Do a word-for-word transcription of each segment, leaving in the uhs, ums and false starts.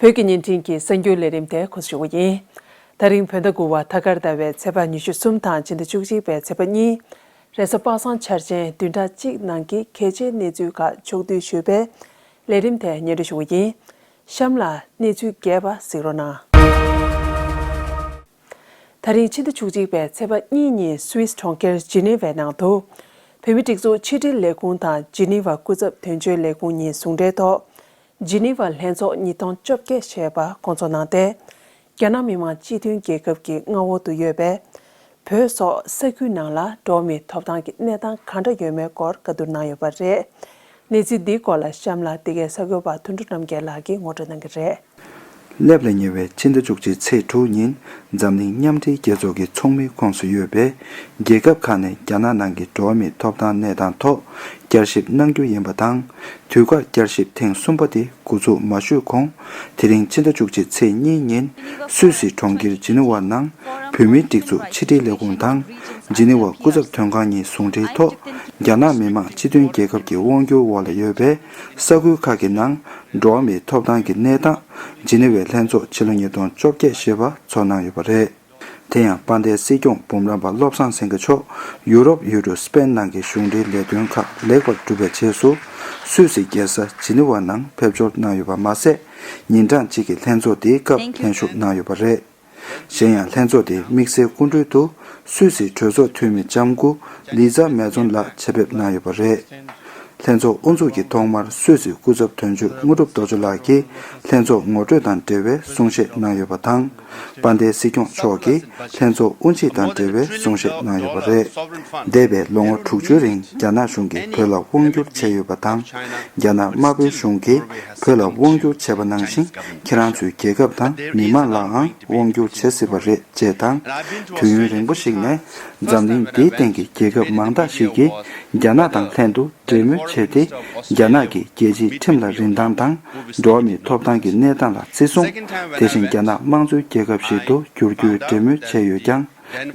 བོད་ཀྱི་བརྙན་འཕྲིན་གྱི་གསར་འགྱུར་ལས་རིམ་དེ་འགོ་འཛུགས་ཞུ་གི་ཡིན། ད་རིང་བོད་ཟླ་དགུ་བ་ཐ་སྐར་ཟླ་བའི་ཚེས་པ་ཉི་ཤུ་གསུམ་དང་སྤྱི་ཟླ་བཅུ་གཅིག་པའི་ཚེས་པ་གཉིས། རེས་གཟའ་པ་སངས་འཆར་ཅན་བདུན་ཕྲག་གཅིག་ནང་གི་གལ་ཆེའི་གནས་ཚུལ་ཁག་ཕྱོགས་བསྡུས་ཞུས་པའི་ལས་རིམ་དེ་སྙན་སྒྲོན་ཞུ་གི་ཡིན། གཤམ་ལ་གནས་ཚུལ་རྒྱས་པ་གཟིགས་རོགས་གནང་། ད་རིང་ཕྱི་ཟླ་བཅུ་གཅིག་པའི་ཚེས་པ་གཉིས་ཉིན་སུད་སི་གྲོང་ཁྱེར་ཇི་ནི་ཝའི་ནང་དུ། བོད་མིའི་སྒྲིག་འཛུགས་ཕྱི་དྲིལ་ལས་ཁུངས་དང་ཇི་ནི་ཝ་སྐུ་ཚབ་དོན་གཅོད་ལས་ཁུངས་གཉིས་ཟུང་འབྲེལ་ཐོག་ཇི་ནི་ཝ་ལྷན་ཚོགས་ཉིས་སྟོང་བཅོ་བརྒྱད་ཞེས་པ་བསྐོང་ཚོགས་གནང་སྟེ། རྒྱ་ནག་མི་དམངས་སྤྱི་མཐུན་རྒྱལ་ཁབ་ཀྱི་མངའ་འོག་ཏུ་ཡོད་པའི་བོད་སོགས་ས་ཁུལ་ནང་ལ་འགྲོ་བ་མིའི་ཐོབ་ཐང་གི་གནས་སྟངས་གང་འདྲ་ཡོད་མེད་སྐོར་བཀའ་བསྡུར་གནང་ཡོད་པ་རེད། གནས་ཚུལ་འདིའི་སྐོར་ལ་གཤམ་ལ་འདི་གའི་གསར་འགོད་པ་དོན་གྲུབ་རྣམ་རྒྱལ་ལགས་ཀྱིས་ངོ་སྤྲོད་གནང་གི་རེད། སླེབས་ལ་ཉེ་བའི་ཕྱི་ཟླ་བཅུ་གཅིག་ཚེས་དྲུག་ཉིན་འཛམ་གླིང་མཉམ་འབྲེལ་རྒྱལ་ཚོགས་ཀྱི་ཚོགས་མིའི་ཁོངས་སུ་ཡོད་པའི་རྒྱལ་ཁབ་ཁག་ནས་རྒྱ་ནག་ནང་གི་འགྲོ་བ་མིའི་ཐོབ་ཐང་གནས་སྟངས་ཐོག་བསྐྱར་ཞིབ་གནང་རྒྱུ་ཡིན་པ་དང་། དུས་བཀག་བསྐྱར་ཞིབ་ཐེངས་གསུམ་པ་དེ་འགོ་འཛུགས་མ་ཞུས་གོང་། དེ་རིང་ཕྱི་ཟླ་བཅུ་གཅིག་ཚེས་གཉིས་ཉིན་སུད་སི་གྲོང་ཁྱེར་ཇི་ནི་ཝ་ནང་བོད་མིའི་སྒྲིག་འཛུགས་ཕྱི་དྲིལ་ལས་ཁུངས་དང་ཇི་ནི་ཝ་སྐུ་ཚབ་དོན་ཁང་གཉིས་ཟུང་འབྲེལ་ཐོག་རྒྱ་ནག་མི་དམངས་སྤྱི་མཐུན་རྒྱལ་ཁབ་ཀྱི་དབང་སྒྱུར་འོག་ལ་ཡོད་པའི་ས་ཁུལ་ཁག་གི་ནང་འགྲོ་བ་མིའི་ཐོབ་ཐང་གི་གནས་སྟངས་ཇི་ནི་ཝའི་ལྷན་ཚོགས་ཕྱི་ལོ་ཉིས་སྟོང་བཅོ་བརྒྱད་ཞེས་པ་ཚོགས་གནང་ཡོད་པ་རེད། དེ་ཡང་དཔལ་ལྡན་སྲིད་སྐྱོང་འབུམ་རམས་པ་བློ་བཟང་སེང་གེ་མཆོག་ཡུ་རོབ་ཡུལ་གྲུ་སི་པེན་ནང་གི་གཞུང་འབྲེལ་ལས་དོན་ཁག་ལེགས་པར་གྲུབ་པའི་རྗེས་སུ། སུད་སི་རྒྱལ་ས་ཇི་ནི་ཝ་ནང་ཕེབས་འབྱོར་གནང་ཡོད་པ་མ་ཟད། ཉིན་གྲངས་གཅིག་གི་ལྷན་ཚོགས་དེའི་སྐབས་ལྷན་ཞུགས་གནང་ཡོད་པ་རེད། གཞན་ཡང་ལྷན་ཚོགས་དེའི་དམིགས་བསལ་སྐུ་མགྲོན་དུ་སུད་སིའི་གྲོས་ཚོགས་འཐུས་མི་ལྕམ་སྐུ་ལི་ཛ་མེ་ཛོན་ལགས་ཆེད་ཕེབས་གནང་ཡོད་པ་རེད། ལྷན་ཚོགས་དབུ་འཛུགས་ཀྱི་ཐོག་མར་སུད་སིའི་སྐུ་ཚབ་དོན་གཅོད་དངོས་གྲུབ་རྡོ་རྗེ་ལགས་ཀྱིས་ལྷན་ཚོགས་ངོ་སྤྲོད་དང་འབྲེལ་བའི་གསུང་བཤད་གནང་ཡོད་པ་དང་། དཔལ་ལྡན་སྲིད་སྐྱོང་མཆོག་གིས་ལྷན་ཚོགས་དབུ་འབྱེད་དང་འབྲེལ་བའི་གསུང་བཤད་གནང་ཡོད་པ་རེད། འདས་པའི་ལོ་ངོ་དྲུག་ཅུའི་རིང་རྒྱ་ནག་གཞུང་གིས་བོད་ལ་དབང་བསྒྱུར་བྱས་ཡོད་པ་དང་། རྒྱ་ནག་དམར་པོའི་གཞུང་གིས་བོད་ལ་དབང་བསྒྱུར་བྱས་པ་ནང་བཞིན་ཁྱེད་རང་ཚོའི་རྒྱལ་ཁབ་དང་མི་དམངས་ལའང་དབང་བསྒྱུར་བྱེད་སྲིད་པ་རེད། ཅེས་དང་། དུས་ཡུན་རིང་པོ་ཞིག་ནས་འཛམ་གླིང་འདིའི་སྟེང་གི་རྒྱལ་ཁབ་མང་དག་ཞིག་གིས་རྒྱ་ནག་དང་ལྷན་དུ་འབྲེལ་མོལ་བྱས་ཏེ། རྒྱ་ནག་གིས་རྒྱལ་སྤྱིའི་ཁྲིམས་ལ་རིན་ཐང་དང་། འགྲོ་བ་མིའི་ཐོབ་ཐང་གི་གནས་སྟངས་ལ་བརྩི་སྲུང་། དེ་བཞིན་རྒྱ་ནག་དམངས་གཙོའི་རྒྱལ་ཁབ་ཞིག་ཏུ་འགྱུར་རྒྱུའི་འབྲེལ་མོལ་བྱས་ཡོད་ཀྱང་།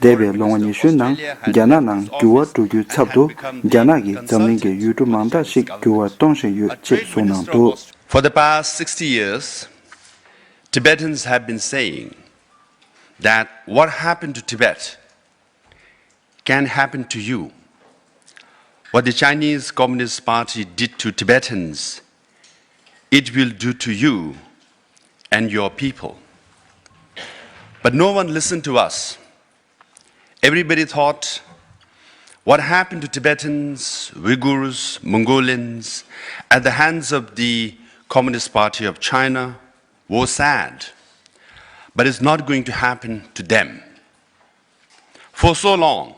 འདས་པའི་ལོ་ངོ་ཉི་ཤུའི་ནང་རྒྱ་ནག་ནང་འགྱུར་བ་འགྲོ་རྒྱུའི་ཚབ་ཏུ། རྒྱ་ནག་གིས་འཛམ་གླིང་གི་ཡུལ་གྲུ་མང་དག་ཞིག་འགྱུར་བ་གཏོང་བཞིན་ཡོད་ཅེས་གསུངས་གནང་འདུག། For the past sixty years, Tibetans have been saying that what happened to Tibet can happen to you. What the Chinese Communist Party did to Tibetans, it will do to you and your people. But no one listened to us. Everybody thought what happened to Tibetans, Uyghurs, Mongolians at the hands of the Communist Party of China was sad, but it's not going to happen to them. For so long,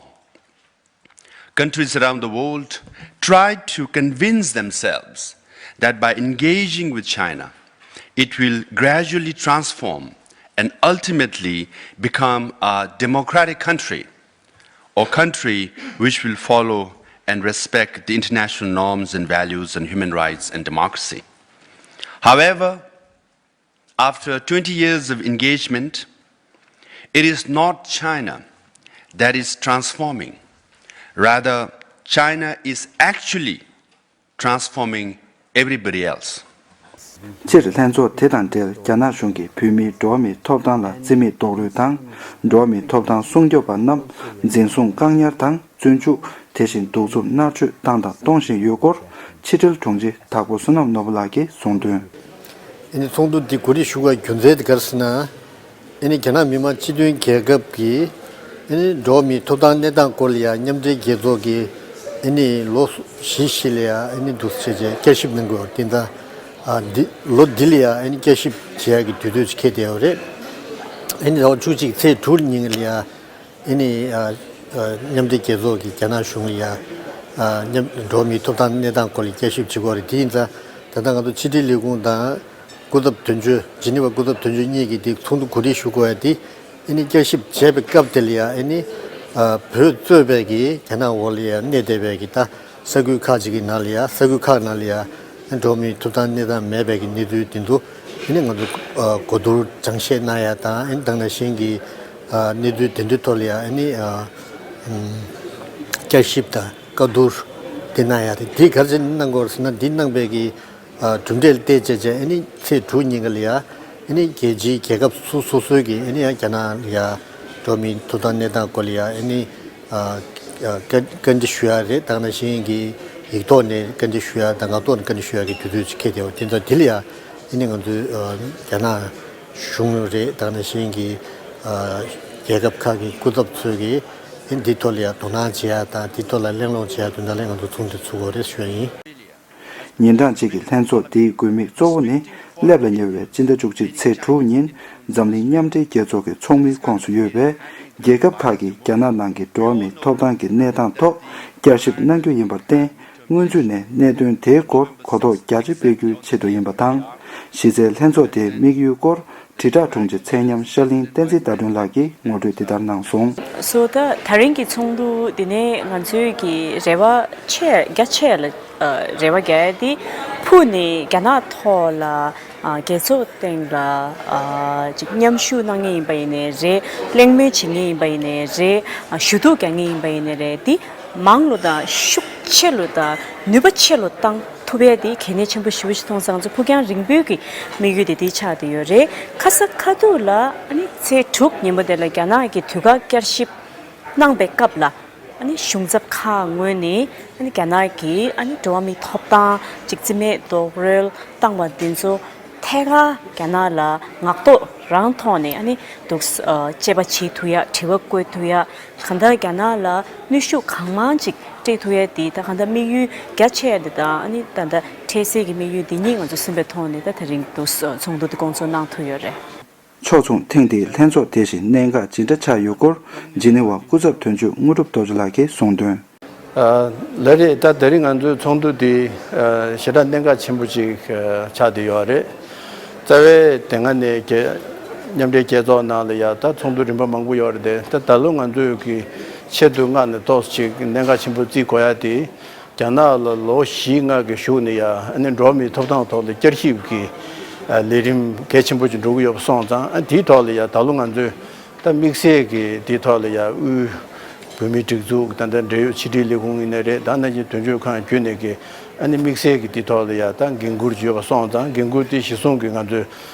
countries around the world tried to convince themselves that by engaging with China, it will gradually transform and ultimately become a democratic country, or country which will follow and respect the international norms and values and human rights and democracy. However, after twenty years of engagement, it is not China that is transforming. Rather, China is actually transforming everybody else. སྤྱིར་ལྷན་ཚོགས་དེ་དང་འབྲེལ་རྒྱ་ནག་གཞུང་གིས་བོད་མིའི་འགྲོ་བ་མིའི་ཐོབ་ཐང་ལ་བརྩི་མེད་རྡོག་རོལ་དང་། འགྲོ་བ་མིའི་ཐོབ་ཐང་སྲུང་སྐྱོབ་པ་རྣམས་འཛིན་བཟུང་བཀག་ཉར་དང་། བཙོན་འཇུག་དེ་བཞིན་གདུག་རྩུབ་མནར་གཅོད་བཏང་དང་གཏོང་བཞིན་ཡོད་སྐོར་ཕྱི་དྲིལ་དྲུང་ཆེ་དྭགས་པོ་བསོད་ནམས་ནོར་བུ་ལགས་ཀྱིས་གསུངས་དོན། ཨ་ནི་ཚོགས་འདུ་འདི་གོ་སྒྲིག་ཞུ་དགོས་རྒྱུ་མཚན་དེ་ག་རེ་ཟེར་ན། ཨ་ནི་རྒྱ་ནག་མི་དམངས་སྤྱི་མཐུན་རྒྱལ་ཁབ་ཀྱི་ཨ་ནི་འགྲོ་བ་མིའི་ཐོབ་ཐང་གནས་སྟངས་སྐོར་ལ་ཡང་མཉམ་འབྲེལ་རྒྱལ་ཚོགས་ཀྱི་ཨ་ནི་ལོ་བཞི་ཞིག་ལ་ཡང་ཨ་ནི་འདུག་སེ་བྱས་བྱས་བསྐྱར་ཞིབ་གནང་དགོས་པ་དེ་འདྲ། ཨ་འདི་ལོ་འདི་ལ་ཡང་ཨ་ནི་བསྐྱར་ཞིབ་བྱེད་ཡག་གི་དུས་ཚོད་ཅིག་འཁེལ་བསྡད་ཡོད་རེད། ཨ་ནི་ཟླ་བ་བཅུ་གཅིག་ཚེས་དྲུག་ཉིན་ལ་ཡང་ཨ་ནི་ཨ་ཨ་མཉམ་འབྲེལ་རྒྱལ་ཚོགས་ཀྱི་རྒྱ་ནག་གཞུང་ལ་ཡང་ཨ་མཉམ་འགྲོ་བ་མིའི་ཐོབ་ཐང་གནས་སྟངས་སྐོར་ལ་བསྐྱར་ཞིབ་བྱེད་དགོས་རེད། དེ་ཡིན་ཙང་ད་ལྟ་ང་ཚོ་ཕྱི་དྲིལ་ལས་ཁུངས་དང་སྐུ་ཚབ་དོན་གཅོད་ཇི་ནི་ཝ་སྐུ་ཚབ་དོན་གཅོད་གཉིས་ཀྱིས་དེ་ཚོགས་འདུ་གོ་སྒྲིག་ཞུ་དགོས་ཡ་དེ་ཨ་ནི་བསྐྱར་ཞིབ་བྱས་པའི་སྐབས་དེ་ལ་ཡང་ཨ་ནི་ཨ་བོད་གཙོས་པའི་གི་རྒྱ་ནག་འོག་ལ་ཡང་གནས་བསྡད་པའི་གི་ད་ས་ཁུལ་ཁག་ཅིག་གི་ནང་ལ་ཡང་ས་ཁུལ་ཁག་ནང་ལ་ཡང་ཨ་ནི་འགྲོ་བ་མིའི་ཐོབ་ཐང་གནས་སྟངས་མེད་པའི་གི་གནས་ཚུལ་དེ་ཚོ་ཨ་ནི་ང་ཚོ་ཨ་གོ་བསྡུར་སྦྱང་བཤད་གནང་ཡ་དང་ཨ་ནི་དེ་ནང་བཞིན་གི་ཨ་གནས་ཚུལ་དེ་ཚོའི་ཐོག་ལ་ཡང་ཨ་ནི་ཨ་ཨམ་བསྐྱར་ཞིབ་དང་བཀའ་བསྡུར་དེ་གནང་ཡ་རེད། དེ་ག་རེ་བྱས་ནས་གནང་དགོས་རེད་ཟེར་ན་འདི་གནང་པའི་གི་ཨ་གྲུབ་འབྲས་ལ་བལྟས་བྱས་བྱས་ཨ་ནི་ཚེས་དྲུག་ཉིན་ག་ལ་ཡ་ ཨ་ནི་རྒྱལ་སྤྱིའི་རྒྱལ་ཁབ་སོ་སོ་སོའི་གི་ཨ་ནི་ཡང་རྒྱ་ནག་ལ་ཡ་འགྲོ་བ་མིའི་ཐོབ་ཐང་གནས་སྟངས་སྐོར་ལ་ཡ་ཨ་ནི་ཨ་ཨ་བཀའ་བཀའ་འདྲི་ཞུ་ཡ་རེད། ད་ག་ནང་བཞིན་གི་ཡིག་ཐོག་ནས་བཀའ་འདྲི་ཞུ་ཡ་དང་ངག་ཐོག་ནས་བཀའ་འདྲི་ཞུ་ཡ་གི་དུས་ཚོད་ཅིག་འཁེལ་བསྡད་ཡོད། དེ་ཚོ་དེ་ལ་ཡ་ཨ་ནི་ང་ཚོའི་ཨ་རྒྱ་ནག་གཞུང་རེད། ད་ག་ནང་བཞིན་གི་ཨ་རྒྱལ་ཁབ་ཁག་གི་སྐུ་ཚབ་ཚོས་གི་ཨ་ནི་འདི་ཐོག་ལ་ཡ་དོ་སྣང་བྱེད་ཡ་དང་འདི་ཐོག་ལ་གླེང་སློང་བྱེད་ཡ་དོན་དག་ལ་ང་ཚོ་ཚོགས་འདུ་ཚུགས་དགོས་རེད་ཞུ་ཡ་ཡིན། ཉིན་གྲངས་གཅིག་གི་ལྷན་ཚོགས་འདིའི་དགོས་དམིགས་གཙོ་བོ་ནི་སླེབས་ལ་ཉེ་བའི་སྤྱི་ཟླ་བཅུ་གཅིག་ཚེས་དྲུག་ཉིན་འཛམ་གླིང་མཉམ་འབྲེལ་རྒྱལ་ཚོགས་ཀྱི་ཚོགས་མིའི་ཁོངས་སུ་ཡོད་པའི་རྒྱལ་ཁབ་ཁག་གིས་རྒྱ་ནག་ནང་གི་འགྲོ་བ་མིའི་ཐོབ་ཐང་གི་གནས་སྟངས་ཐོག་བསྐྱར་ཞིབ་གནང་རྒྱུ་ཡིན་པར་བརྟེན། སྔོན་ཚུད་ནས་གནད་དོན་དེའི་སྐོར་གོ་རྟོགས་རྒྱ་ཆེ་སྤེལ་རྒྱུའི་ཆེད་དུ་ཡིན་པ་དང་། གཞི་རྩའི་ལྷན་ཚོགས་དེའི་དམིགས་ཡུལ་སྐོར་དྲིལ་བསྒྲགས་དྲུང་ཆེ་ཚེ་ཉམས་ཤར་གླིང་བསྟན་འཛིན་ཟླ་སྒྲོན་ལགས་ཀྱིས་ངོ་སྤྲོད་འདི་ལྟར་གནང་སོང་། སོ་ད་ད་རིང་གི་ཚོགས་འདུ་འདི་ནས་ང་ཚོའི་གི་རེ་བ་ཆེ་རྒྱ་ཆེ་ལ་ཨ་རེ་བ་རྒྱག་ཡ་དེ་ཕུགས་ནས་རྒྱ་ནག་ཐོག་ལ་ཨ་རྒྱལ་ཚོགས་སྟེང་ལ་ཨ་ཅིག་མཉམ་ཞུགས་གནང་མཁན་ཡིན་པ་ཡིན་ནའི་རེད། གླེང་མོལ་བྱེད་མཁན་ཡིན་པ་ཡིན་ནའི་རེད། ཨ་ཞུ་གཏུག་རྒྱག་མཁན་ཡིན་པ་ཡིན་ནའི་རེད། དེ་མང་ལོ་དང་ཤུགས་ཆེ་ལོ་དང་ནུས་པ་ཆེ་ལོ་བཏང་ཐུབ་ཡས་དེ་གལ་གནད་ཆེན་པོ་ཞེ་པོ་ཞིག་མཐོང་སོང་། ང་ཚོ་ཕུགས་རྒྱང་རིང་པོའི་གི་དམིགས་ཡུལ་དེ་དེ་ཆགས་བསྡད་ཡོད་རེད། ཁ་ས་ཁ་ཐུག་ལ་ཨ་ནི་ཚེས་དྲུག་ཉིན་མོ་དེ་ལ་རྒྱ་ནག་གི་དུས་བཀག་བསྐྱར་ཞིབ་གནང་པའི་སྐབས་ལ་ཨ་ནི་གཞུང་ཚབ་ཁག་ངོས་ནས་ཨ་ནི་རྒྱ་ནག་གི་ཨ་ནི་འགྲོ་བ་མིའི་ཐོབ་ཐང་ཅིག་རྩིས་མེད་རྡོག་རོལ་བཏང་བ་དེ་ཚོ་ཐད་ཀར་རྒྱ་ནག་ལ་ངག་ཐོག་རང་ཐོག་ནས་ཨ་ནི་འདུག་ཨ་དཔྱད་པ་བྱེད་ཐུབ་ཡ། དྲི་བ་བཀོད་ཐུབ་ཡ། གང་ལྟར་རྒྱ་ནག་ལ་གནོན་ཤུགས་གང་མང་ཅིག་སྤྲད་ཐུབ་ཡ་དེ་ད་གང་ལྟར་དམིགས་ཡུལ་རྒྱ་ཆེ་ཡ་དེ་དང་ཨ་ནི་ད་ལྟ་འཕྲལ་སེལ་གྱི་དམིགས་ཡུལ་འདི་གཉིས་ང་ཚོ་སེམས་པའི་ཐོག་ནས་ད་དེ་རིང་འདུག་ཚོགས་འདུ་དེ་སྐོང་ཚོགས་གནང་ཐུབ་ཡོད་རེད། ཕྱོགས་མཚུངས་ཐེངས་འདིའི་ལྷན་ཚོགས་དེ་བཞིན་གནད་འགག་ཇི་འདྲ་ཆགས་ཡོད་སྐོར་ཇི་ནི་ཝ་སྐུ་ཚབ་དོན་གཅོད་དངོས་གྲུབ་རྡོ་རྗེ་ལགས་ཀྱིས་གསུངས་དོན། ལགས་རེད། ད་དེ་རིང་ང་ཚོའི་ཚོགས་འདུ་འདི་ཞེ་དྲག་གནད་འགག་ཆེན་པོ་ཅིག་ཆགས་བསྡད་ཡོད་རེད། རྩ་བའི་དེ་སྔ་ནས་རྒྱལ་མཉམ་འབྲེལ་རྒྱལ་ཚོགས་ནང་ལ་ཡ་ད་ཚོགས་འདུ་རིམ་པ་མང་པོ་ཡོད་རེད་དེ། ད་ད་ལོ་ང་ཚོས་ཀྱི་ཆེད་དུ་མངགས་ནས་ཏོག་ཙམ་ཅིག་གནད་འགག་ཆེན་པོ་བརྩི་དགོས་ཡ་དེ། རྒྱ་ནག་ལ་ལོ་བཞི་ལྔ་གི་གཞུག་ནས་ཡ་ཨ་ནི་འགྲོ་བ་མིའི་ཐོབ་ཐང་ཐོག་ལ་བསྐྱར་ཞིབ་ཀྱི་ལས་རིམ་གལ་ཆེན་པོ་ཅིག་འགྲོ་གི་ཡོད་པ་སོང་ཙང་། ཨ་དེའི་ཐོག་ལ་ཡ་ད་ལོ་ང་ཚོས་ད་དམིགས་བསལ་གྱི་དེའི་ཐོག་ལ་ཡ་དབུས་བོད་མིའི་སྒྲིག་འཛུགས་ད་ལྟ་འབྲེལ་ཡོད་ཕྱི་དྲིལ་ལས་ཁུངས་ཡིན་ནའི་རེད། ད་ནང་བཞིན་དོན་གཅོད་ཁང་བརྒྱུད་ནས་ཀྱི་ཨ་ནི་དམིགས་བསལ་གྱི་དེའི་ཐོག་ལ་ཡ་ད་འགན་འཁུར་ཅིག་ཡོད་པ་སོང་ཙང་། འགན་འཁུར་དེ་གཞི་བཟུང་གི་ང་ཚོས་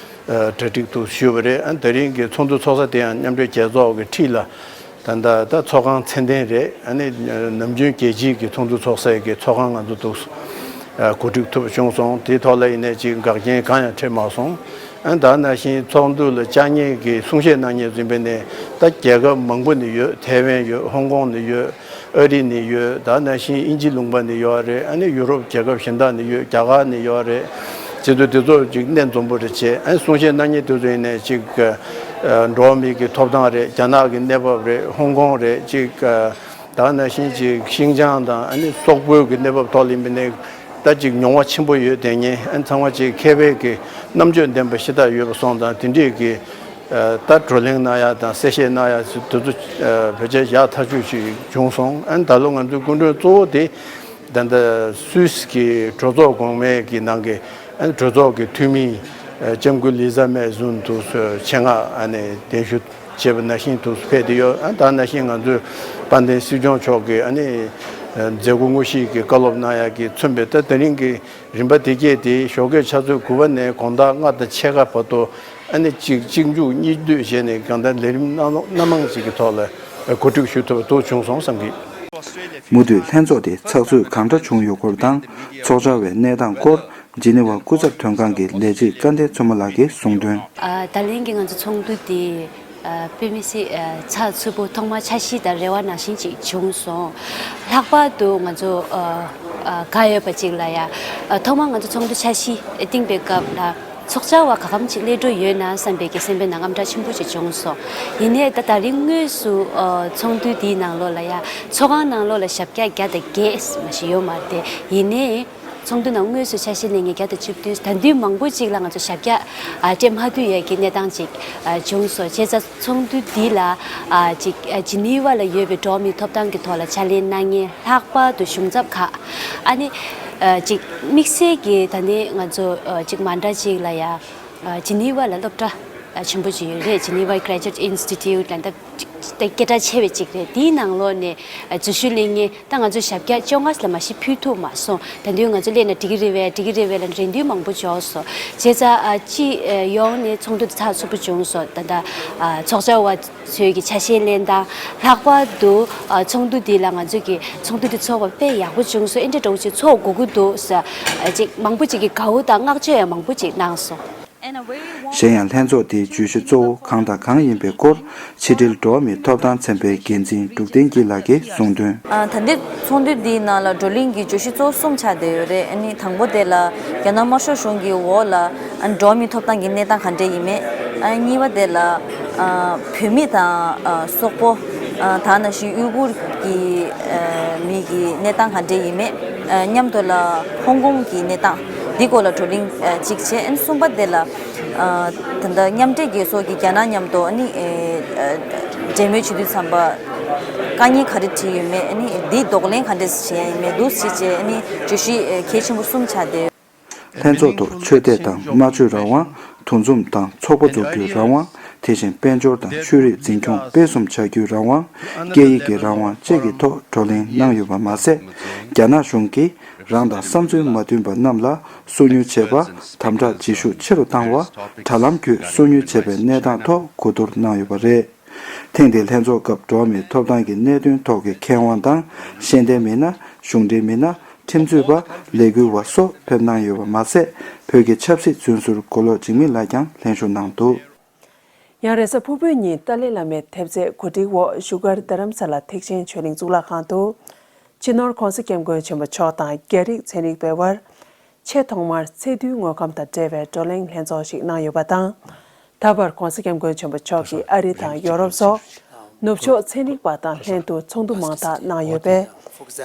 གྲ་སྒྲིག་ཏུ་ཞུས་པ་རེད། ཨ་དེ་རིང་གི་ཚོགས་འདུ་ཚོགས་ས་དེ་ཡང་མཉམ་འབྲེལ་རྒྱལ་ཚོགས་ཀྱི་འཁྲིས་ལ། ད་ལྟ་ད་ཚོགས་ཁང་ཚད་ལྡན་རེད། ཨ་ནི་ནམ་རྒྱུན་རྒྱལ་སྤྱིའི་གི་ཚོགས་འདུ་ཚོགས་སའི་གི་ཚོགས་ཁང་ང་ཚོ་འདུག་གོ་སྒྲིག་ཐུབ་བྱུང་སོང་། དེའི་ཐོག་ལ་ཡིན་ནའི་ཅིག་འགག་རྐྱེན་གང་ཡང་འཕྲད་མ་སོང་། ཨ་ད་ནང་བཞིན་ཚོགས་འདུ་ལ་བཅར་མཁན་གི་གསུང་བཤད་གནང་མཁན་ཚོ་ཡིན་པ་ནས་ད་རྒྱལ་ཁབ་མང་པོ་ནས་ཡོད། ཐའེ་ཝན་ཡོད། ཧོང་ཀོང་ནས་ཡོད། ཨ་རི་ནས་ཡོད། ད་ནང་བཞིན་དབྱིན་ཇི་ལུང་པ་ནས་ཡོད་རེད། ཨ་ནི་ཡུ་རོབ་རྒྱལ་ཁབ་གཞན་དག་ནས་ཡོད། རྒྱ་གར་ནས་ཡོད་རེད། བྱེད་དུ་དེ་ཚོ་ཅིག་སྣེ་འཛོམས་པོ་རེ་བྱས། ཨ་གསུང་བཤད་གནང་མཁན་དེ་ཚོ་ཡིན་ནའི་ཅིག་ཨ་འགྲོ་བ་མིའི་གི་ཐོབ་ཐང་རེད། རྒྱ་ནག་གི་གནས་བབ་རེད། ཧོང་ཀོང་རེད། ཅིག་ཨ་ད་ནང་བཞིན་ཅིག་ཤིང་ཅང་དང་ཨ་ནི་སོག་པོའི་གི་གནས་བབ་ཐོག་ལ་ཡིན་པ་ནས་ད་ཅིག་མྱོང་བ་ཆེན་པོ་ཡོད་དེ་ངས་ཨ་ཚང་མ་ཅིག་མཁས་པའི་གི་རྣམ་དཔྱོད་ལྡན་པ་ཤ་སྟག་ཡོད་པ་སོང་ཙང་། དེ་འདྲས་གི་ད་བགྲོ་གླེང་གནང་ཡ་དང་གསལ་བཤད་གནང་ཡ་དེ་ཚོ་བེད་སྤྱད་བཞག་ཐག་ཆོད་ཅིག་བྱུང་སོང་། ཨ་ད་ལོ་ང་ཚོའི་སྐུ་མགྲོན་གཙོ་བོ་དེ་ད་ལྟ་སུད་སི་གི་གྲོས་ཚོགས་གོང་མའི་གི་ནང་གི་ཨ་གྲོས་ཚོགས་ཀྱི་འཐུས་མི་ལྕམ་སྐུ་ལི་ཛ་མེ་ཟུན་དུ་ཆེད་མངགས་ཨ་ནི་གདན་ཞུ་བྱས་པ་ནང་བཞིན་དུ་ཕེབས་བསྡད་ཡོད། ཨ་ད་ནང་བཞིན་ང་ཚོའི་དཔལ་ལྡན་སྲིད་སྐྱོང་མཆོག་གིས་ཨ་ནི་མཛད་སྒོ་དངོས་གཞི་གི་བཀའ་སློབ་གནང་ཡག་གི་མཚོན་པའི་ད་དེ་རིང་གི་རིམ་པ་དེ་གས་དེ་ཞོགས་ཀས་ཆུ་ཚོད་དགུ་པ་ནས་དགོང་དག་ལྔ་དང་ཕྱེད་ཀ་བར་དུ་ཨ་ནི་གཅིག་གཅིག་མཇུག་གཉིས་མཐུད་བྱས་ནས་གང་ལྟར་ལས་རིམ་སྣ་སྣ་མང་ཅིག་གི་ཐོག་ལ་གོ་སྒྲིག་ཞུ་ཐུབ་པ་འདུག་བྱུང་སོང་བསམ་གི། མུ་མཐུད་ལྷན་ཚོགས་དེ་ཚགས་ཚུད་གང་འདྲ་བྱུང་ཡོད་སྐོར་དང་། ཚོགས་བཅར་བའི་གནས་སྟངས་སྐོར་ཇི་ནི་ཝ་སྐུ་ཚབ་དོན་ཁང་གི་ལས་བྱེད་སྐལ་ལྡན་བཙུན་མ་ལགས་ཀྱིས་གསུངས་དོན། ཨ་ད་ལན་གྱི་ང་ཚོ་ཚོགས་འདུ་དེ་ཨ་དཔེ་མི་སྲིད་ཨ་ཚགས་ཚུད་པོ་ཐོག་མར་འཆར་གཞི་དང་རེ་བ་ནང་བཞིན་ཅིག་བྱུང་སོང་། ལྷག་པར་དུ་ང་ཚོ་ཨ་ཨ་དགའ་ཡོད་པ་ཅིག་ལ་ཡ། ཨ་ཐོག་མར་ང་ཚོ་ཚོགས་འདུ་འཆར་གཞི་བཏིང་པའི་སྐབས་ལ་ཚོགས་བཅར་བ་ག་གམ་ཅིག་སླེབས་འགྲོ་ཡོད་ན་བསམ་པའི་གི་སེམས་པའི་ནང་དངངས་སྐྲག་ཆེན་པོ་ཅིག་བྱུང་སོང་། ཡིན་ནའི་ད་ད་རིང་དངོས་སུ་ཨ་ཚོགས་འདུ་འདིའི་ནང་ལོགས་ལ་ཡ་ཚོགས་ཁང་ནང་ལོགས་ལ་ཞབས་བཀྱག་བརྒྱ་དང་བརྒྱད་མ་ཞིག་ཡོད་མ་རེད་དེ། ཡིན་ནའི་ཚོགས་འདུ་ནང་དངོས་སུ་ཆ་ཤས་ལེན་མཁན་བརྒྱ་དང་བཅུ་བདུན། ད་དུང་མང་པོ་ཅིག་ལ་ང་ཚོ་ཞབས་བཀྱག་ཨ་སྤྲད་མ་ཐུབ་ཡས་ཀྱི་གནས་སྟངས་ཅིག་ཨ་བྱུང་སོང་། བྱས་ཙང་ཚོགས་འདུ་འདི་ལ་ཨ་ཅིག་ཨ་ཇི་ནི་ཝ་ལ་ཡོད་པའི་འགྲོ་བ་མིའི་ཐོབ་ཐང་གི་ཐོག་ལ་ཕྱག་ལས་གནང་མཁན་ལྷག་པར་དུ་གཞུང་ཚབ་ཁག་ཨ་ནི་ཨ་ཅིག་དམིགས་བསལ་གྱི་ད་ནི་ང་ཚོ་ཨ་ཅིག་མ་འདྲ་ཅིག་ལ་ཡ་ཨ་ཇི་ནི་ཝ་ལ་སློབ་གྲྭ་ཨ་ཆེན་པོ་ཅིག་ཡོད་རེད། Geneva Graduate Institute ལ་ད་ཅིག་ དེ་སྐད་གྲགས་ཆེ་བའི་གཅིག་རེད། དེའི་ནང་ལོགས་ནས་ཨ་རྫུ་ཤུལ་གླིང་ངེ་ད་ང་ཚོ་ཞབས་བཀྱག་བཅོ་ལྔ་ལ་མ་གཞི་ཕུལ་ཐུབ་མ་སོང་། ད་དུང་ང་ཚོ་སླེབས་ན་འགྲིག་གི་རེད་པས། འགྲིག་གི་རེད་པས་ལ་རེ་འདུན་མང་པོ་འབྱོར་སོང་། བྱས་ཙང་ཨ་སྤྱི་ཡོངས་ནས་ཚོགས་འདུ་དེ་ཚགས་ཚུད་པོ་བྱུང་སོང་། ད་ལྟ་ཨ་ཚོགས་བཅར་བ་ཚོས་ཀྱི་ཆ་ཤས་ལེན་སྟངས། ལྷག་པར་དུ་ཨ་ཚོགས་འདུ་འདི་ལ་ང་ཚོ་གི་ཚོགས་འདུ་འདི་ཚོགས་པ་དཔེ་ཡག་པོ་བྱུང་སོང་། ཨེ་འདྲ་འདྲ་བོ་ཅིག་ཚོགས་དགོས་ཀྱི་འདུག་ཟེར་ཨ་ཅིག་མང་པོ་ཅིག་གིས་དགའ་བོ་དང་བསྔགས་བརྗོད་ཡང་མང་པོ་ཅིག་གནང་སོང་། གཞན་ཡང་ལྷན་ཚོགས་འདིའི་བརྗོད་གཞི་གཙོ་བོ་གང་དང་གང་ཡིན་པའི་སྐོར་ཕྱི་དྲིལ་འགྲོ་བ་མིའི་ཐོབ་ཐང་ཚན་པའི་འགན་འཛིན་འབྲུག་བསྟན་སྐྱིད་ལགས་ཀྱིས་གསུངས་དོན། ཨ་ད་ལྟའི་ཚོགས་འདུ་འདིའི་ནང་ལ་བགྲོ་གླེང་གི་བརྗོད་གཞི་གཙོ་བོ་གསུམ་ཆགས་བསྡད་ཡོད་རེད། ཨ་ནི་དང་པོ་དེ་ལ་རྒྱ་ནག་དམར་ཤོག་གཞུང་གི་འོག་ལ་ཨ་འགྲོ་བ་མིའི་ཐོབ་ཐང་གི་གནས་སྟངས་ག་འདྲས་ཡིན་མེད། ཨ་གཉིས་པ་དེ་ལ་ཨ་བོད་མི་དང་ཨ་སོག་པོ་ཨ་ད་ནང་བཞིན་ཡུ་གུར་གྱི་ཨ་མི་གི་གནས་སྟངས་ག་འདྲས་ཡིན་མེད། ཨ་མཉམ་དུ་ལ་ཧོང་ཀོང་གི་གནས་སྟངས་འདི་སྐོར་ལ་བགྲོ་གླེང་ཨ་གཅིག་བྱས། ཨ་ནི་གསུམ་པ་དེ་ལ་ཨ་ད་ལྟ་མཉམ་འབྲེལ་རྒྱལ་ཚོགས་ཀྱིས་རྒྱ་ནག་མཉམ་དུ་ཨ་ནི་ཨ་འབྲེལ་མོལ་བྱེད་དུས་ཙམ་པ་དཀའ་ངལ་ག་རེ་འཕྲད་ཡོད་མེད། ཨ་ནི་འདི་གདོང་ལེན་ག་འདྲས་བྱེད་ཡ་ཡིན་མེད་འདུག་སེ་བྱས། ཨ་ནི་བརྗོད་གཞི་ཨ་གལ་ཆེན་པོ་གསུམ་ཆགས་བསྡད་ཡོད། ལྷན་ཚོགས་ཐོག་ཆོས་དད་དང་སྨྲ་བརྗོད་རང་དབང་། འདུ་འཛོམས་དང་ཚོགས་པ་འཛུགས་རྒྱུའི་རང་དབང་། དེ་བཞིན་དཔལ་འབྱོར་དང་ཆོས་རིག་འཛིན་སྐྱོང་སྤེལ་གསུམ་བྱ་རྒྱུའི་རང་དབང་། སྐད་ཡིག་གི་རང་དབང་བཅས་ཀྱི་ཐོག་བགྲོ་གླེང་གནང་ཡོད་པ་མ་ཟད། རྒྱ་ནག་གཞུང་གིས་རང་དང་བསམ་ཚུལ་མ་མཐུན་པ་རྣམས་ལ་སོ་ཉུལ་བྱས་པ། དམ་དྲག་བྱེད་ཤུགས་ཆེ་རུ་བཏང་བ། དྲ་ལམ་བརྒྱུད་སོ་ཉུལ་བྱས་པའི་གནས་སྟངས་ཐོག་གོ་བསྡུར་གནང་ཡོད་པ་རེད། ཐེངས་འདིའི་ལྷན་ཚོགས་སྐབས་འགྲོ་བ་མིའི་ཐོབ་ཐང་གི་གནད་དོན་ཐོག་གི་མཁས་དབང་དང་ཤེས་ལྡན་མི་སྣ། གཞུང་འབྲེལ་མི་སྣ། ཁྲིམས་རྩོད་པ། ལས་འགུལ་བ་སོགས་ཕེབས་གནང་ཡོད་པ་མ་ཟད། བོད་ཀྱི་ཆབ་སྲིད་བཙོན་ཟུར་མགོ་ལོག་འཇིགས་མེད་ལགས་ཀྱང་ལྷན་ཞུགས་གནང་འདུག། ཡང་རེས་གཟའ་ཕུར་བུའི་ཉིན་ཏཱ་ལའི་བླ་མའི་ཐེབས་རྩའི་གོ་སྒྲིག་འོག་བཞུགས་སྒར་རྡ་རམ་ས་ལ་ཐེག་ཆེན་ཆོས་གླིང་གཙུག་ལག་ཁང་དུ། སྤྱི་ནོར་༧གོང་ས་༧སྐྱབས་མགོན་ཆེན་པོ་མཆོག་དང་རྒྱ་རིགས་ཚན་རིག་པའི་དབར། ཆེས་ཐོག་མར་ཚེས་བདུན་དངོས་ཁམས་དང་འབྲེལ་བའི་བགྲོ་གླེང་ལྷན་ཚོགས་ཤིག་གནང་ཡོད་པ་དང་། ད་བར་༧གོང་ས་༧སྐྱབས་མགོན་ཆེན་པོ་མཆོག་གིས་ཨ་རི་དང་ཡོ་རོབ་སོགས་ནུབ་ཕྱོགས་ཚན་རིག་པ་དང་ལྷན་དུ་ཚོགས་འདུ་མང་དག་གནང་ཡོད་པས།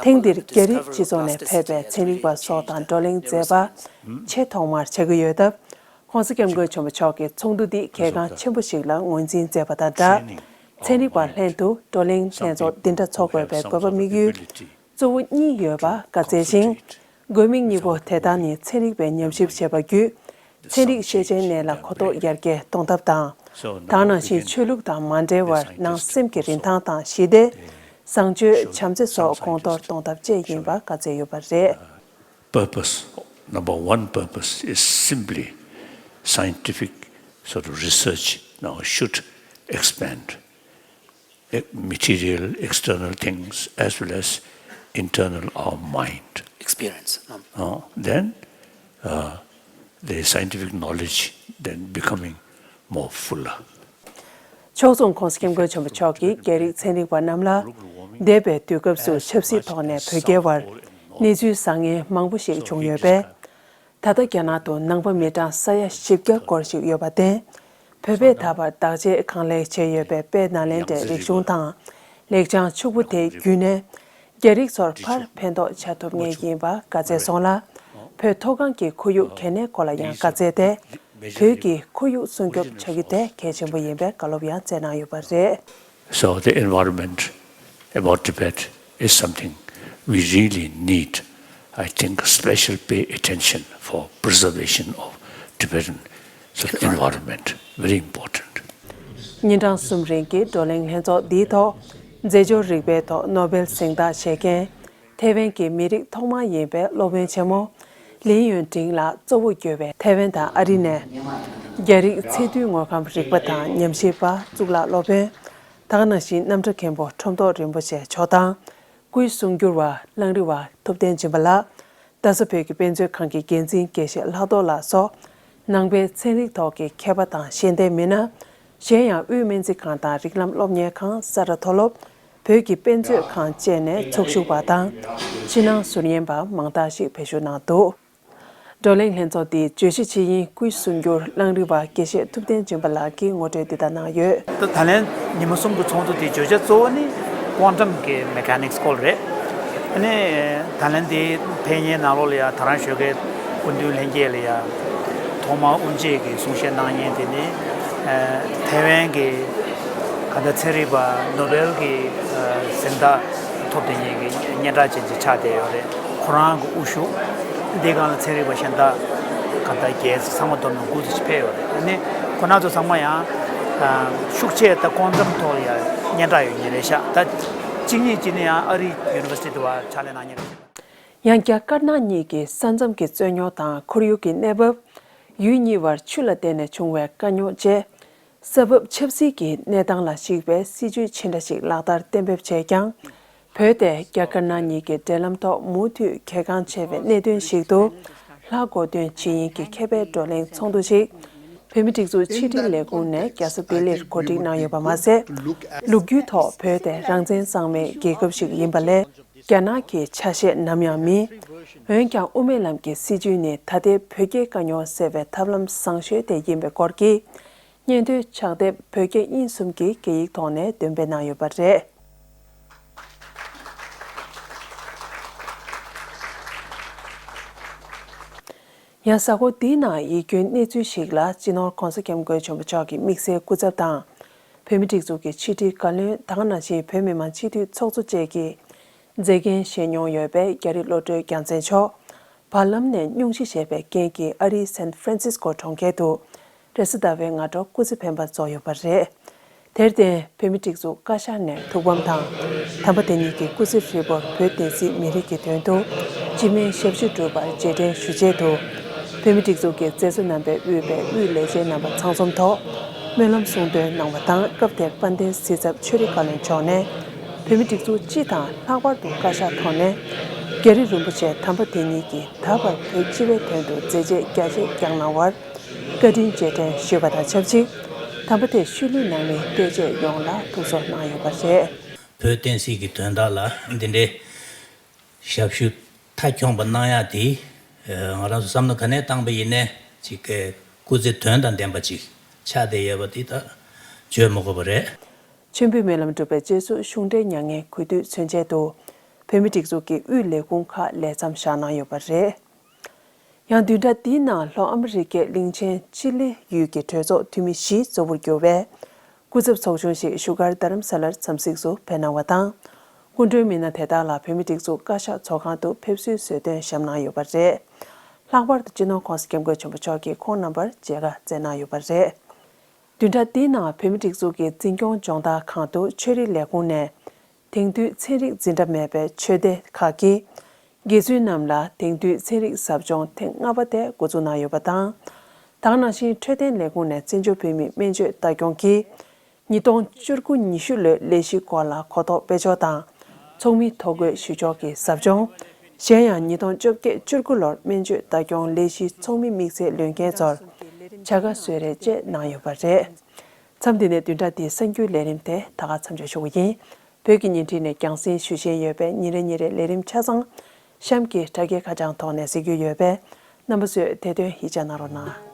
ཐེངས་འདིར་རྒྱ་རིགས་སྤྱི་ཚོགས་ནས་ཕེབས་པའི་ཚན་རིག་པ་སོགས་དང་བགྲོ་གླེང་མཛད་པ་ཆེས་ཐོག་མར་ཆགས་ཀྱི་ཡོད་སྟབས། ༧གོང་ས་༧སྐྱབས་མགོན་ཆེན་པོ་མཆོག་གིས་ཚོགས་འདུ་འདི་གལ་འགངས་ཆེན་པོ་ཞིག་ལ་ངོས་འཛིན་མཛད་པ་དང་སྦྲགས། ཚན་རིག་པ་ལྷན་དུ་བགྲོ་གླེང་ལྷན་ཚོགས་འདི་འདྲ་འཚོགས་དགོས་པའི་དགོས་པ་དམིགས་ཡུལ་གཙོ་བོ་གཉིས་ཡོད་པ་བཀའ་སྩལ་ཞིང་། དགོས་དམིགས་གཉིས་པོ་དེ་དག་ནི་ཚན་རིག་པས་ཉམས་ཞིབ་བྱས་པ་བརྒྱུད། ཚན་རིག་ཤེས་བྱའི་གནས་ལ་གོ་རྟོགས་ཡར་རྒྱས་གཏོང་ཐབས་དང་། དེ་ནང་བཞིན་ཆོས་ལུགས་དང་མ་འབྲེལ་བར་ནང་སེམས་ཀྱི་རིན་ཐང་དང་ཞི་བདེ། བཟང་སྤྱོད་བྱམས་བརྩེ་སོགས་གོང་མཐོར་གཏོང་ཐབས་བཅས་ཡིན་པ་བཀའ་སྩལ་ཡོད་པ་རེད། Purpose, number one purpose is simply scientific sort of research now should expand eh, material external things as well as internal our mind. Experience. Um, Uh, then uh, the scientific knowledge then becoming more fuller. ཕྱོགས་མཚུངས་༧གོང་ས་༧སྐྱབས་མགོན་ཆེན་པོ་མཆོག་གིས་རྒྱ་རིགས་ཚན་རིག་པ་རྣམས་ལ་འདས་པའི་དུས་སྐབས་སུ་ཆབ་སྲིད་ཐོག་ནས་བོད་རྒྱའི་དབར་གནས་ཚུལ་བཟང་ངན་མང་པོ་ཞིག་བྱུང་ཡོད་པས། ད་ལྟ་རྒྱ་ནག་ཏུ་ནང་པ་མི་གྲངས་ས་ཡ་བཞི་བརྒྱ་སྐོར་ཞིག་ཡོད་པར་བརྟེན། བོད་པས་ད་བར་བདག་གཅེས་གང་ལེགས་བྱས་ཡོད་པའི་དཔལ་ནཱ་ལེནྡྲའི་རིག་གཞུང་དང་ལེགས་བྱང་ཕྱུག་པོ་དེ་བརྒྱུད་ནས། རྒྱ་རིགས་ཚོར་ཕར་ཕན་ཐོགས་བྱ་ཐུབ་ངེས་ཡིན་པ་བཀའ་སྩལ་སོང་ལ། བོད་མཐོ་སྒང་གི་ཁོར་ཡུག་གལ་གནད་སྐོར་ལ་ཡང་བཀའ་སྩལ་ཏེ། བོད་ཀྱི་ཁོར་ཡུག་སྲུང་སྐྱོབ་བྱ་རྒྱུ་དེ་གལ་ཆེན་པོ་ཡིན་པའི་བཀའ་སློབ་ཡང་སྩལ་གནང་ཡོད་པ་རེད། So the environment about Tibet is something we really need, I think, special pay attention for preservation of Tibetan environment. Very important. ཉིན་གྲངས་གསུམ་རིང་གི་བགྲོ་གླེང་ལྷན་ཚོགས་འདིའི་ཐོག་རྫས་སྦྱོར་རིག་པའི་ཐོག་ནོ་སྦེལ་གཟེངས་རྟགས་བཞེས་མཁན། ཐའེ་ཝན་གྱི་མི་རིགས་ཐོག་མ་ཡིན་པའི་སློབ་དཔོན་ཆེན་མོ་ལིན་ཡོན་ཀྲིང་ལགས་གཙོ་བོ་གྱུར་བའི་ཐའེ་ཝན་དང་ཨ་རི་ནས་རྒྱ་རིགས་ཚད་རྡུལ་དངོས་ཁམས་རིག་པ་དང་ཉམས་ཞིབ་པ་གཙུག་ལག་སློབ་དཔོན། ད་ག་ནང་བཞིན་རྣམ་གྲྭ་མཁན་པོ་ཁྲོམ་ཐོག་རིན་པོ་ཆེ་མཆོག་དང་། སྐུའི་གསུང་སྒྱུར་བ་གླང་རི་བ་ཐུབ་བསྟན་སྦྱིན་པ་ལགས། རྡ་ས་བོད་ཀྱི་དཔེ་མཛོད་ཁང་གི་འགན་འཛིན་དགེ་བཤེས་ལྷག་རྡོར་ལགས་སོགས། ནང་པའི་ཚན་རིག་ཐོག་གི་མཁས་པ་དང་ཤེས་ལྡན་མི་སྣ། གཞན་ཡང་དབུས་སྨན་རྩིས་ཁང་དང་རིགས་ལམ་སློབ་གཉེར་ཁང་། ས་རཱ་མཐོ་སློབ། བོད་ཀྱི་དཔེ་མཛོད་ཁང་བཅས་ནས་ཚོགས་ཞུགས་པ་དང་། ཕྱི་ནང་ཟུར་ཉན་པ་མང་དག་ཞིག་བེད་སྤྱོད་གནང་འདུག། བགྲོ་གླེང་ལྷན་ཚོགས་འདིའི་བརྗོད་གཞི་ཇི་ཡིན་སྐུའི་གསུང་སྒྱུར་གླང་རི་བ་དགེ་བཤེས་ཐུབ་བསྟན་སྦྱིན་པ་ལགས་ཀྱིས་ངོ་སྤྲོད་འདི་ལྟར་གནང་ཡོད། ད་ད་ལན་ཉི་མ་གསུམ་གྱི་ཚོགས་འདུ་དེའི་བརྗོད་བྱ་གཙོ་བོ་ནི་ཀོན་ཊམ་གྱི་མེ་ཀ་ནིག་སི་སྐོར་རེད། ཨ་ནི་ད་ལན་དེའི་ཕེབས་མཁན་ནང་ལོགས་ལ་ཡ་ད་རང་ཞོགས་ཀས་སྐུ་མདུན་ལྷན་རྒྱས་ལ་ཡ་ཐོག་མར་དབུ་འབྱེད་ཀྱི་གསུང་བཤད་གནང་མཁན་དེ་ནི་ཐའེ་ཝན་གྱི་ག་ད་ཚན་རིག་པ་ནོ་སྦེལ་གྱི་གཟེངས་རྟགས་ཐོབ་བསྡད་མཁན་གྱི་སྙན་གྲགས་ཅན་ཅིག་ཆགས་བསྡད་ཡོད་རེད། ཁོ་རང་གི་དབུ་བཞུགས་འདི་སྒང་ལ་ཚན་རིག་པ་གཞན་དག་ག་ད་བརྒྱད་ཙམ་ཚང་མ་བསྡོམས་ན་དགུ་ཙམ་ཞིག་ཕེབས་ཡོད་རེད། ཨ་ནི་ཁོ་རང་ཚོ་ཚང་མ་ཡང་ ཤུགས་ཆེ་ད་གོང་འཛམ་ཐོག་ཡ་སྙན་གྲགས་ཡོད་ཉེ་རེད་ཤག་ད་གཅིག་གཉིས་ཀྱི་ནི་ཡང་ཨ་རི་ཡུ་ནི་ཝར་སི་ཊི་དུ་བ་ཕྱག་ལས་གནང་ཉེ་རེད་ཤག་ཡང་རྒྱ་དཀར་ནག་གཉིས་ཀྱི་ས་མཚམས་ཀྱི་རྩོད་རྙོག་དང་ཁོར་ཡུག་གི་གནས་བབ། ཡུལ་གཉིས་བར་ཆུ་ལ་བརྟེན་ནས་བྱུང་བའི་དཀའ་རྙོག་བཅས། ས་བབ་ཆབ་སྲིད་ཀྱི་གནས་སྟངས་ལ་གཞིགས་པའི་སྲིད་ཇུས་ཆེ་འདྲ་ཞིག་ལག་བསྟར་གཏན་འབེབས་བྱས་ཀྱང་། བོད་དེ་རྒྱ་དཀར་ནག་གཉིས་ཀྱི་འབྲེལ་ལམ་ཐོག་མུ་མཐུད་གལ་འགངས་ཆེ་བའི་གནད་དོན་ཞིག་ཏུ་ལྷག་དགོས་དོན་ཇི་ཡིན་གྱི་མཁས་པའི་བགྲོ་གླེང་ཚོགས་འདུ་ཞིག་བོད་མིའི་སྒྲིག་འཛུགས་ཕྱི་དྲིལ་ལས་ཁུངས་ནས་རྒྱལ་ས་ལྡི་ལིར་གོ་སྒྲིག་གནང་ཡོད་པ་མ་ཟད། ལོ་རྒྱུས་ཐོག་བོད་དེ་རང་བཙན་གཙང་མའི་རྒྱལ་ཁབ་ཞིག་ཡིན་པ་ལས། རྒྱ་ནག་གི་ཆ་ཤས་ནམ་ཡང་མིན། འོན་ཀྱང་དབུ་མའི་ལམ་གྱི་སྲིད་བྱུས་ནི་ད་ལྟའི་བོད་རྒྱའི་དཀའ་རྙོག་སེལ་བའི་ཐབས་ལམ་བཟང་ཤོས་དེ་ཡིན་པའི་སྐོར་གྱི་སྙན་ཐོའི་ཕྱག་དེབ་བོད་རྒྱ་དབྱིན་གསུམ་གྱི་སྐད་ཡིག་ཐོག་ནས་འདོན་སྤེལ་གནང་ཡོད་པ་རེད། ཡང་གཟའ་འཁོར་འདིའི་ནང་ཡིད་སྐྱོའི་གནས་ཚུལ་ཞིག་ལ་སྤྱི་ནོར་༧གོང་ས་༧སྐྱབས་མགོན་ཆེན་པོ་མཆོག་གི་དམིགས་བསལ་སྐུ་ཚབ་དང་། བོད་མིའི་སྒྲིག་འཛུགས་ཀྱི་ཕྱི་དྲིལ་བཀའ་བློན་དེ་ག་ནང་བཞིན་བོད་མི་མང་སྤྱི་འཐུས་ཚོགས་གཙོ་བཅས་ཀྱི་མཛད་འགན་བཞེས་མྱོང་ཡོད་པའི་རྒྱ་རི་བློ་གྲོས་རྒྱལ་མཚན་མཆོག་བར་ལམ་ནས་སྙུང་གཞི་བཞེས་པའི་རྐྱེན་གྱིས་ཨ་རིའི་སན་ཧྥ་རན་སིས་ཀོ་གྲོང་ཁྱེར་དུ་རེས་གཟའ་ཟླ་བའི་སྔ་དྲོ་སྐུ་ཚེ་འཕེན་པ་རྫོགས་ཡོད་པ་རེད། དེར་བརྟེན་བོད་མིའི་སྒྲིག་འཛུགས་བཀའ་ཤག་ནས་ཐུགས་ཕམ་དང་། དམ་པ་དེ་ཉིད་ཀྱི་སྐུ་ཚེ་ཧྲིལ་པོར་བོད་བསྟན་སྲིད་མི་རིགས་ཀྱི་དོན་དུ་སྤྱི་སྨན་ཞབས་ཞུ་བསྒྲུབས་པར་རྗེས་དྲན་ཞུ་ཆེད་དུ། བོད་མིའི་སྒྲིག་འཛུགས་ཀྱི་མཛད་གཙོ་རྣམ་པས་དབུས་པའི་དབུས་ལས་བྱེད་རྣམ་པ་ཚང་འཛོམས་ཐོག་སྨོན་ལམ་གསུང་འདོན་གནང་བ་དང་། སྐབས་དེར་དཔལ་ལྡན་སྲིད་ཚབ་ཆོས་རིག་བཀའ་བློན་མཆོག་ནས་བོད་མིའི་སྒྲིག་འཛུགས་སྤྱི་དང་ལྷག་པར་དུ་བཀའ་ཤག་ཐོག་ནས་རྒྱ་རི་རིན་པོ་ཆེ་དམ་པ་དེ་ཉིད་ཀྱིས་ད་བར་བོད་སྤྱི་པའི་དོན་དུ་མཛད་རྗེས་རྒྱ་ཆེ་བསྐྱངས་གནང་བར་བཀའ་དྲིན་རྗེས་དྲན་ཞུས་པ་དང་ཆབས་ཅིག་དམ་པ་དེ་ཤུལ་ལུས་གནང་མི་བསྟན་སྐྱེས་ཡོངས་ལ་ཐུགས་གསོ་གནང་ཡོད་པ་རེད། བོད་བསྟན་སྲིད་ཀྱི་དོན་དག་ལ་འདི་འདྲའི་ཞབས་ཞུ་མཐའ་འཁྱོངས་པ་གནང་ཡག་དེ་ང་རང་ཚོ་བསམ་བློ་ག་ནས་བཏང་པ་ཡིན་ནའི་ཅིག་སྐུ་ཚེ་དོན་དང་ལྡན་པ་ཅིག་ཆགས་བསྡད་ཡོད་པ་དེ་ད་བརྗོད་མི་དགོས་པ་རེད། མཆོད་འབུལ་སྨོན་ལམ་སྒྲུབ་པའི་རྗེས་སུ་གཞུང་འབྲེལ་མྱ་ངན་གུས་འདུད་མཚོན་ཆེད་དུ་བོད་མིའི་སྒྲིག་འཛུགས་ཀྱི་དབུས་ལས་ཁུངས་ཁག་ལས་མཚམས་བཞག་གནང་ཡོད་པ་རེད། ཡང་བདུན་ཕྲག་འདིའི་ནང་ལྷོ་ཨ་མི་རི་ཀའི་གླིང་ཆེན་ཅི་ལི་ཡུལ་གྱི་གྲོས་ཚོགས་འཐུས་མི་བཞི་གཙོ་བོར་གྱུར་བའི་སྐུ་ཚབ་ཚོགས་ཆུང་ཞིག་བཞུགས་སྒར་རྡ་རམ་ས་ལར་འཚམས་གཟིགས་སུ་ཕེབས་གནང་བ་དང་། སྐུ་མགྲོན་མི་སྣ་དེ་དག་ལ་བོད་མིའི་སྒྲིག་འཛུགས་བཀའ་ཤག་ཚོགས་ཁང་དུ་ཕེབས་བསུའི་གསོལ་སྟོན་བཞག་གནང་ཡོད་པ་རེད། ལྷག་པར་དུ་སྤྱི་ནོར་༧གོང་ས་༧སྐྱབས་མགོན་ཆེན་པོ་མཆོག་གིས་ཁོང་རྣམ་པར་མཇལ་ཁ་བསྩལ་གནང་ཡོད་པ་རེད། བདུན་ཕྲག་འདིའི་ནང་བོད་མིའི་སྒྲིག་འཛུགས་ཀྱི་འཛིན་སྐྱོང་སྦྱོང་བརྡར་ཁང་དུ་ཆོས་རིག་ལས་ཁུངས་ནས་དེང་དུས་ཚན་རིག་འཛིན་གྲྭ་མེད་པའི་ཆོས་སྡེ་ཁག་གི་དགེ་ཚུལ་རྣམས་ལ་དེང་དུས་ཚན་རིག་ཟབ་སྦྱོང་ཐེངས་ལྔ་པ་དེ་འགོ་འཛུགས་གནང་ཡོད་པ་དང་། དེ་ག་ནང་བཞིན་འཕྲོད་བསྟེན་ལས་ཁུངས་ནས་བཙན་བྱོལ་བོད་མིའི་སྨན་བཅོས་ལྟ་སྐྱོང་གི་ཉིས་སྟོང་བཅུ་དགུ་ཉི་ཤུ་ལོའི་ལས་གཞིའི་སྐོར་ལ་གོ་རྟོགས་སྤེལ་ཕྱོགས་དང་། ཚོགས་མིའི་ཐོ་འགོད་ཞུ་ཕྱོགས་ཀྱི་ཟབ་སྦྱོང་། གཞན་ཡང་ཉིས་སྟོང་བཅོ་བརྒྱད་བཅུ་དགུ་ལོར་སྨན་བཅོས་ལྟ་སྐྱོང་ལས་གཞིའི་ཚོགས་མི་དམིགས་བསལ་ལོན་མཁན་ཚོར་བྱ་དགའ་གསོལ་རས་བཅས་གནང་ཡོད་པ་རེད། མཚམས་འདི་ནས་བདུན་ཕྲག་འདིའི་གསར་འགྱུར་ལས་རིམ་དེ་ད་ག་མཚམས་འཇོག་ཞུ་གི་ཡིན། བོད་ཀྱི་བརྙན་འཕྲིན་ནས་རྒྱང་སྲིང་ཞུ་བཞིན་ཡོད་པའི་ཉིན་རེ་ཉིན་རེའི་ལས་རིམ་ཆ་ཚང་གཤམ་གྱི་དྲ་རྒྱའི་ཁ་བྱང་ཐོག་ནས་གཟིགས་རྒྱུ་ཡོད་པས། རྣམ་པ་ཚོས་དེ་དོན་ཡིད་ཆེས་གནང་རོགས་གནང་།